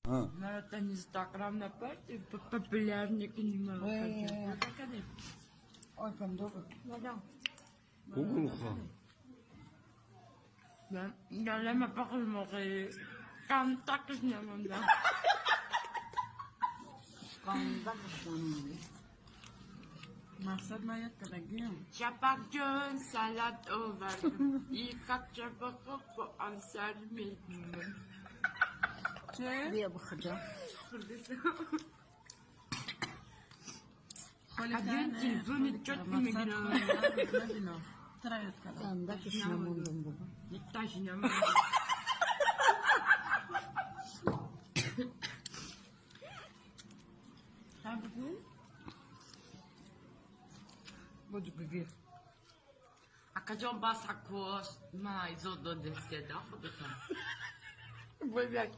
Инстаграм популярный. Мақсад ман як кадагиам. Чапакҷон салат овардам. И как чапака бо асал мебинам. Че? Бия бихӯрҷа. Один телефони чётко мегирам. Набино. Тра ёд кардам. Андакиш намондам бобо. Икташи намондам. Буду бигир. Акаҷон, бас акош ма изо додеседа худатон. Бояд як.